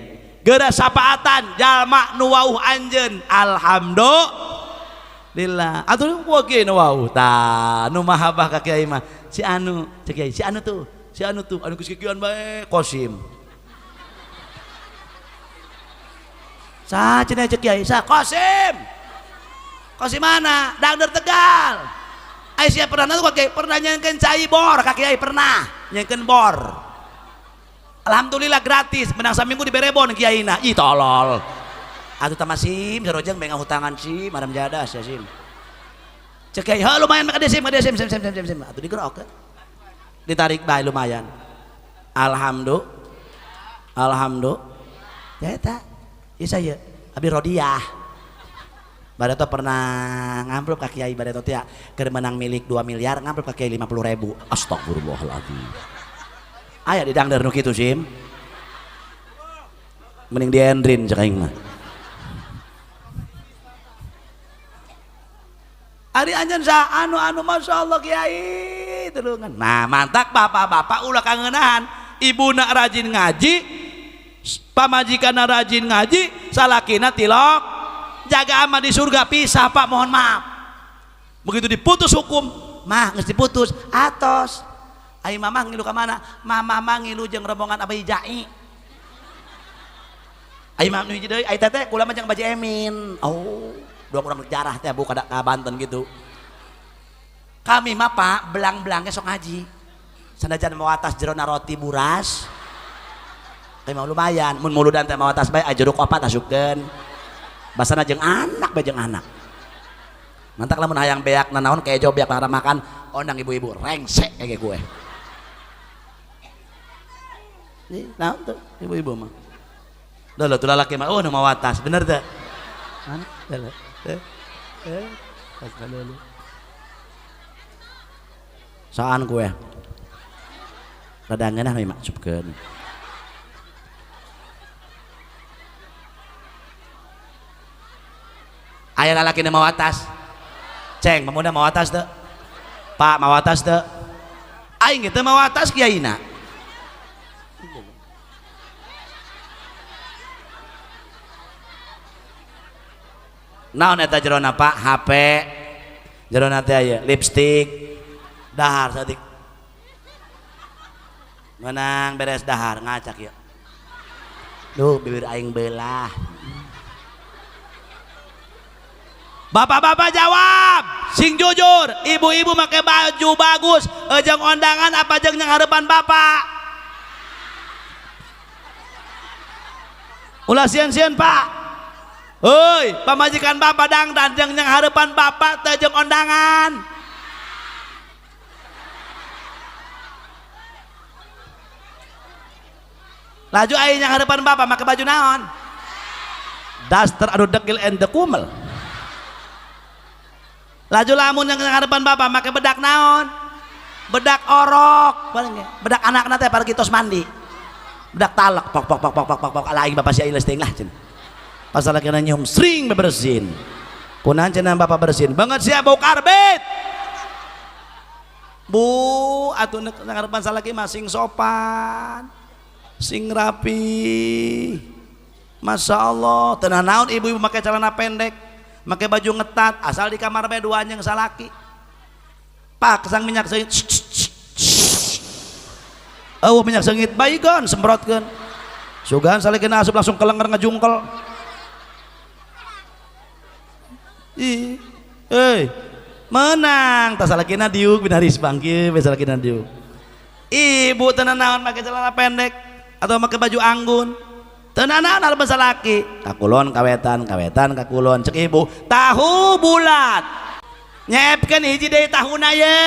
geura sapaatan jalma nu wauh anjeun. Alhamdulillah. Atuh ku kiai nu wauh tah, nu mahabbah ka kiai mah. Si anu, cek kiai, si anu tuh, anu geus kikieuan bae Kosim. Sa cenah cek kiai, sa Kosim. Kosim mana? Dangder Tegal. Ai sia pernah nonton kiai, pernah nyengkeun cai bor ka kiai, pernah nyengkeun bor. Alhamdulillah gratis, menang saminggu dibere bon kiaina. Ih tolol. Atuh tah sim sarojeng bae ngahutangan sim, maram jadah sia sim. Cek kiai, heuh lumayan ka sim, ka sim sim sim sim sim. Atuh digerok. Ditarik bae lumayan. Alhamdulillah. Alhamdulillah. Ya eta. Ieu saya abi rodiah. Bareto pernah ngamplop ka kiai bareto teh keur menang milik 2 miliar ngamplop ka kiai 50.000. Astagfirullahaladzim. Aya di dangder nu kitu sim. Mending diendrin cek aing mah. Ari anjeun sa anu masyaallah kiai tulungan. Nah, mantak bapak-bapak ulah kangenahan, ibuna rajin ngaji, pamajikanna rajin ngaji, salakina tilok. Jaga amat di surga pisah pak, mohon maaf. Begitu diputus hukum, mah geus diputus, atos. Ai mamah ngilu ka mana? Mamah mah ngilu jeung rombongan Abah Jai. Ai mamah nu hiji deui, ai teteh kula mah jeung Baji Emin. Oh, dua kurang jarah teh bu ka Banten gitu. Kami mah pak belang-belangnya sok ngaji. Sanajan mau atas jerona roti buras. Kami mah lumayan, mun muludan teh mau atas bae jeruk opat asupkeun. Basana jeung anak bae jeung anak. Mantak lamun hayang beak nanaon kejo beak lara makan, ondang ibu-ibu rengsek kayak gue. Nih, naon tuh ibu-ibu mah. Lho tuh lalaki mah oh nu mawatas, bener teu? Mana? Lho. Saan gue? Rada ngeunah we mak cupkeun. Aya lalaki nu mawatas. Ceng, pemuda mawatas teu? Pak mawatas teu? Aing teu mawatas kiaina. Naon eta jerona Pak? HP. Jerona teh aya lipstik. Dahar saeutik. Menang beres dahar ngacak ieu. Duh bibir aing belah. Bapak-bapak jawab, sing jujur, ibu-ibu make baju bagus, jeung ondangan apa jeung yang harapan bapak? Ulah sieun-sieun pak. Hoi, pamajikan bapak dangdan jeung yang harapan bapak teh jeung ondangan. Laju aing yang harapan bapak make baju naon? Daster anu dekil and dekumel. Laju lamun yang harapan bapak make bedak naon? Bedak orok, bedak anakna teh paragi tos mandi. Bedak talek pok pok pok pok pok pok pok ala aing bapak sia ileus teuing lah cenah. Pas lagi nyium sering bebersin. Kunaon cenah bapak bersin? Banget sia bau karbit. Bu, atuh harapan salaki mah sing sopan, sing rapi. Masya Allah, teu naon ibu-ibu make celana pendek, make baju ngetat, asal di kamar bae dua anjing salaki. Pak kesang minyak seungit. Eueuh minyak seungit baygon semprotkeun. Sugan salakina asup langsung kelenger ngejungkel. Ih, euy. Menang tas salakina diuk bina risbang kieu we salakina diuk. Ibu teu nanaon make celana pendek atau make baju anggun. Teu nanaon aleman salaki. Kakulon kawetan, kawetan kakulon cek ibu, tahu bulat. Nyepkeun hiji deui tahuna ye.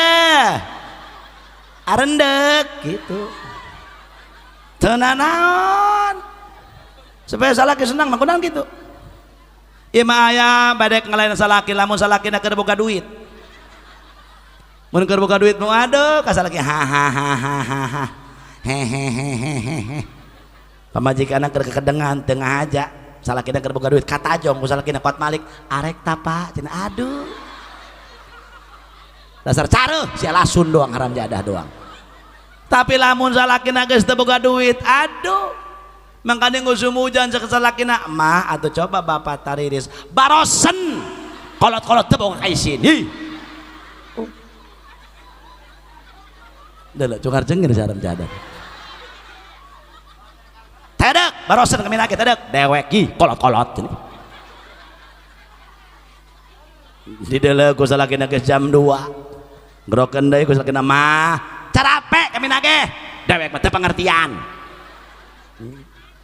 Arendek gitu. Teu nanaon. Supaya salaki senang mah kunaon kitu. Ieu mah aya badek ngalain salaki lamun salakina keur boga duit. Mun keur boga duit nu aduh ka salaki ha ha ha ha ha ha. Hehehehehe. Pamajikanna keur kekedengan teu ngahaja, salakina keur boga duit katajong ku salakina kuat malik, arek tapa cenah aduh. Dasar careuh sia lasun doang haram jadah doang. Tapi lamun salakina geus teu boga duit, aduh. Mangkane ngusum hujan cek salakina mah atuh coba bapak tariris barosen kolot-kolot teu boga kaisin. Hi. Deuleu cungar cengir si haram jadah. Tedek barosen kami lagi tedek dewek gi kolot-kolot. Di deuleu ku salakina geus jam 2. Gerokeun deui ku salakina mah carape kami nage dewek mah teu pangertian.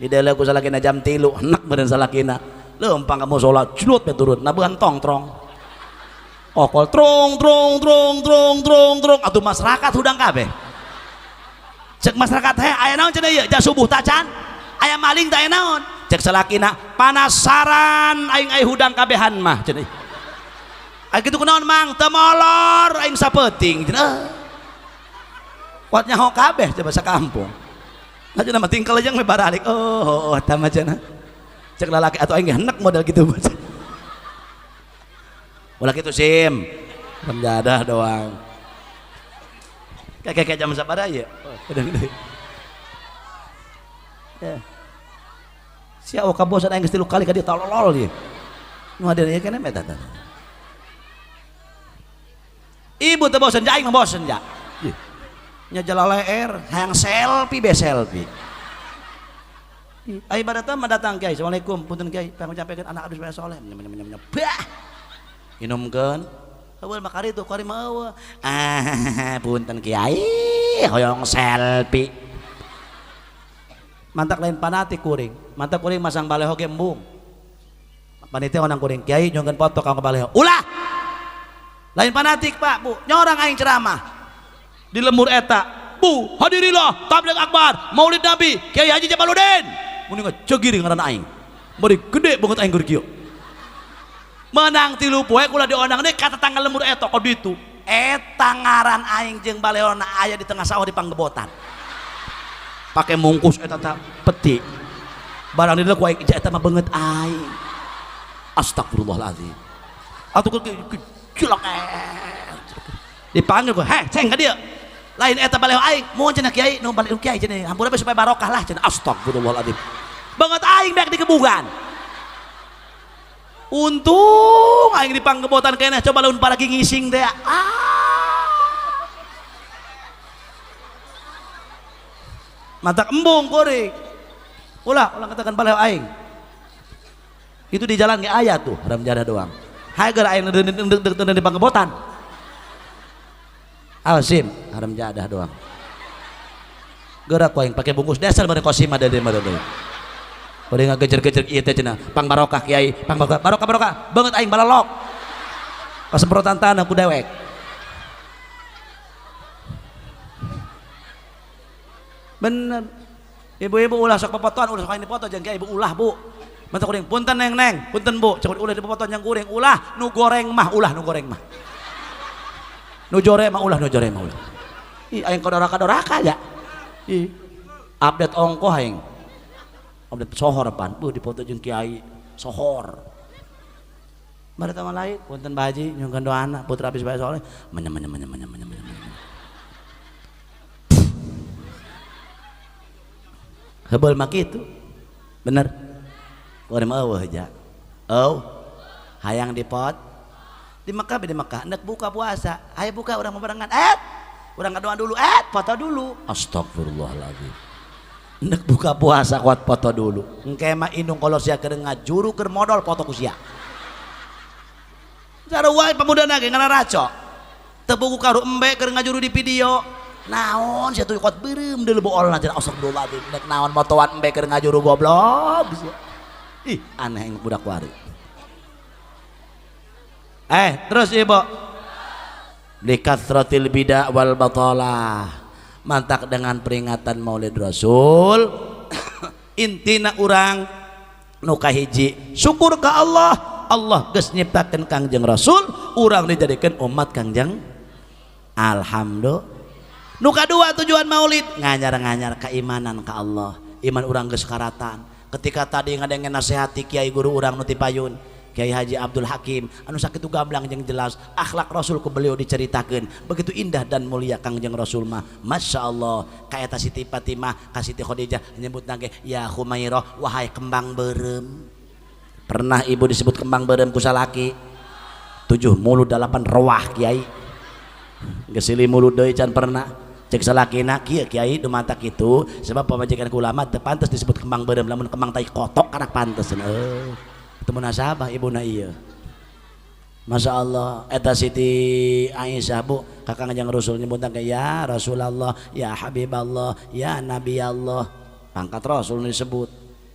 Di deuleu ku salakina jam 3 enek meureun salakina leumpang ka musala jlut we turun nabehan tongtrong. Kokol trong trong trong trong trong trong atuh masyarakat hudang kabeh. Cek masyarakat he aya naon cenah ieu ja subuh tacan aya maling teh aya naon cek salakina panasaran aing aya hudang kabehan mah cenah. Aya kitu kunaon mang teu molor aing sapeuting cenah. Kuat nyaho kabeh coba sakampung. Nah cenah mah tingkel jeung we baralik. Oh, oh eta mah cenah. Cek lalaki atuh aing henek model kitu mah. Ulah kitu sim. Jadah doang. Kayak jam sabaraha ieu? Oh, ya. Sia kabosan aing geus 3 kali ka dieu tololol ieu. Nu hadir ieu keneh eta tah. Ibu teu bosen ja aing mah bosen ja. Nya jalaleer hayang selfie be selfie. Ai badatang mah datang kiai. Assalamualaikum, punten kiai, pangucapkeun anak abdi supaya soleh. Bah. Minumkeun. Eueuh mah kari tuh, kari mah eueuh. Ah, punten kiai, hoyong selfie. Mantak lain panatik kuring. Mantak kuring masang baleho ge embung. Panitia onang kuring, kiai nyungkeun foto ka baleho. Ulah. Lain panatik Pak, Bu. Nyorang aing ceramah. Di lembur eta. Bu, hadirilah tabligh akbar, Maulid Nabi, Kiai Haji Jamaludin. Mun ngejegiri ngaran aing. Bari gede banget aing keur kieu. Menang 3 poe kula dionang deui ka tetangga lembur eta ka ditu. Eta ngaran aing jeung baleona aya di tengah sawah di panggebotan. Pake mungkus eta ta peti. Barang di ku aing eta mah beungeut aing. Astagfirullahalazim. Atuh cilok dipanggil ku, "Heh, ceng ka dieu." Lain eta baleho aing, mun cenah kiai, nu baleho kiai cenah, hampura bae supaya barokah lah cenah. Astagfirullahalazim. Beungeut aing beak dikebugan. Untung aing di panggebotan keneh coba laun paragi ngising teh. Ah. Matak embung kuring. Ulah, ulah katakan baleho aing. Itu di jalan ge aya tuh, haram jadah doang. Hager aing deung di panggebotan. Alsim, haram jadah doang. Gerak aing pakai bungkus dasar bare kosim ada di mana deui. Bari ngagejer-gejer ieu teh cenah, pang barokah kiai, pang barokah, barokah barokah, beungeut aing balalok. Kasemprotan tanah ku dewek. Bener. Ibu-ibu ulah sok popotoan, ulah sok aing dipoto jeung kiai ibu ulah, Bu. Mata kuring punten neng neng, punten Bu, cek ulah dipopotoan yang kuring, ulah nu goreng mah, ulah nu goreng mah. Nu jore mah ulah, nu jore mah ulah. Ih aing kadoraka-doraka ya. Ih. Update ongkoh aing. Update sohor pan, bu dipoto jeung kiai sohor. Mari teman lain, punten Pak Haji nyungkeun doana putra abdi supaya soleh. Menyem menyem menyem menyem menyem. Hebeul mah kitu. Bener. Kuring mah eueuh ja. Eueuh. Hayang dipot. Di Mekah, di Mekah hendak buka puasa, ayo buka urang barengan, urang ngadoa dulu, foto dulu. Astagfirullahaladzim, hendak buka puasa kuat foto dulu. Engke mah indung kalau sia keur ngajuru, keur modal, foto ku sia. Sarua pemuda ge ngararaco teu buku karu embe keur ngajuru di video. Naon sia tuh kuat beureum deuleu boolna cenah. Astagfirullahaladzim, nek naon motoan embe keur ngajuru, goblok. Ih, aneh budak wari. Terus ibu, likathratil bidah wal batalah. Mantak dengan peringatan Maulid Rasul, intina urang nu kahiji syukur ke Allah. Allah geus nyiptakeun Kangjeng Rasul, urang dijadikan umat Kangjeng. Alhamdulillah. Nu kadua, tujuan Maulid nganyar-nganyar keimanan ke Allah. Iman urang geus karatan ketika tadi ngadengen nasihati kiai guru urang nu payun, Kiai Haji Abdul Hakim, anu sakitu gamblang jeung jelas akhlak Rasul ku beliau diceritakan begitu indah dan mulia Kangjeng Rasul mah, Masya Allah. Ka eta Siti Fatimah, ka Siti Khadijah nyebut nage ya Humairah, wahai kembang berem. Pernah ibu disebut kembang berem ku salaki? Tujuh mulut delapan rawah, kiai. Geus silih mulut deui can pernah. Cek salakina kieu, kiai, dumatak kitu sebab pamajikan kula mah teu pantes disebut kembang berem, lamun kembang tai kotok kana pantes. Itu munasabah ibuna iya. Masya Allah, eta Siti Aisyah, bu, kakang Kanjeng Rasul nyebut ya Rasulullah, ya Habiballah, ya Nabi Allah. Pangkat Rasul disebut.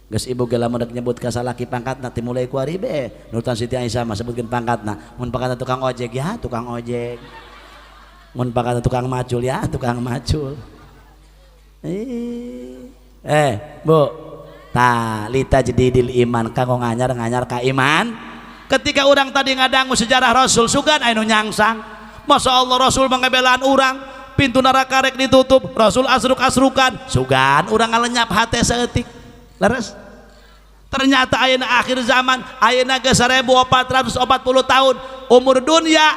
Geus ibu ge lamun rek nyebut ka salaki pangkatna ti mulai ku ari be nurutan Siti Aisyah mah sebutkeun pangkatna. Mun pangkatna tukang ojek, ya tukang ojek. Mun pangkatna tukang macul, ya tukang macul. Bu, ta litajdidil iman, kanggo nganyar-nganyar ka iman. Ketika orang tadi ngadangu sejarah Rasul, sugan anu nyangsang, Masya Allah, Rasul mengebelaan urang, pintu neraka rek ditutup, Rasul asruk-asrukan, sugan urang ngalenyap hate saeutik. Leres, ternyata ayeuna akhir zaman, ayeuna geus 1440 tahun. Umur dunia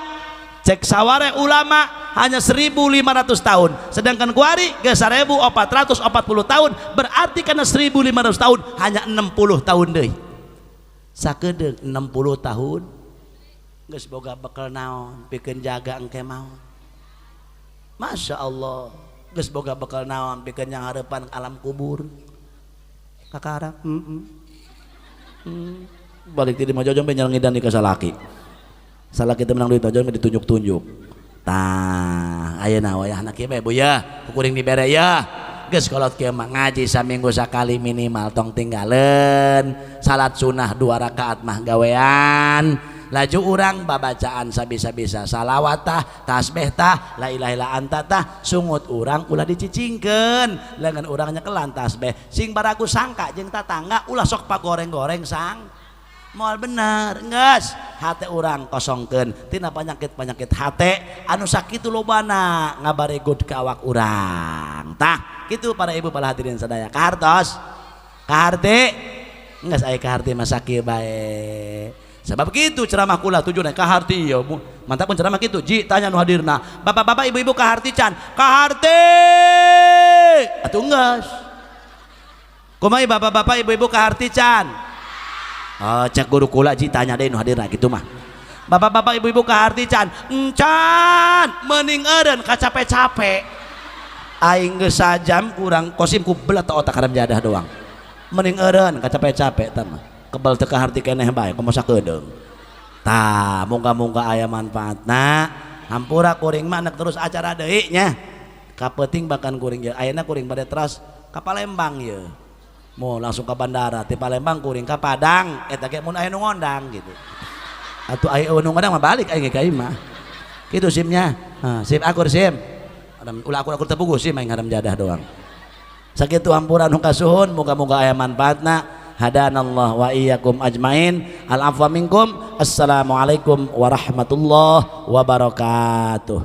cek saware ulama hanya 1500 tahun, sedangkan kuari geus 1440 tahun. Berarti karena 1500 tahun hanya 60 tahun deui. Sakedeung 60 tahun geus boga bekal naon pikeun jaga engke maot? Masya Allah, geus boga bekal naon pikeun yang harapan alam kubur? Kakarak Balik ti mah jojong ngidan di kasalaki, salaki teh menang duit, jojong ditunjuk-tunjuk. Tah, ayeuna wayahna kieu bae, Bu, ya kuring dibere ya. Geus kolot kieu mah ngaji saminggu sakali minimal tong tinggaleun. Salat sunah dua rakaat mah gawean. Laju urang babacaan sabisa-bisa, salawat tah, tasbih tah, la ilaha illa anta tah. Sungut urang ulah dicicingkeun, lengan urang nyekelan tasbih sing baraku sangka jeung tatangga. Ulah sok pagoreng-goreng sang moal bener. Geus hate urang kosongkeun tina penyakit-penyakit hate anu sakitu lobana ngabaregut ka awak urang. Tah, kitu para ibu, para hadirin sadaya. Kahartos, kaharti geus aya kaharti mah sakieu bae. Sebab gitu ceramah kula tujuannya kaharti ya. Mantap pun ceramah gitu ji, tanya nu hadirna, bapak-bapak, ibu-ibu, kaharti can? Kaharti atuh. Geus kumaha, bapak-bapak, ibu-ibu, kaharti can? Oh, cek guru kula ji, tanya deh nu hadirna gitu mah. Bapak-bapak, ibu-ibu, kaharti can? Encan, mending eureun kacape-cape. Aing geus sajam kurang kosim ku belat otak haram jadah doang. Mending eureun kacape-cape tah mah. Kebal teu kaharti keneh bae kumaha sakedeung. Tah, muga-muga aya manfaatna. Hampura, kuring mah terus acara deui nya. Kapeting bahkan kuring ye, ayeuna kuring bade teras ka Palembang ye. Mau langsung ke bandara ti Palembang kuring ka Padang, eta ge mun aya nu ngondang gitu. Atuh aya nu ngondang mah balik aing ka imah kitu. Simnya, sip, akur sim. Ulah akur-akur tepuguh sim, aing haram jadah doang. Sakitu, hampura nu kasuhun. Muga-muga aya manfaatna. Hadanallah wa iyyakum ajmain. Al afwa minkum. Assalamualaikum warahmatullahi wabarakatuh.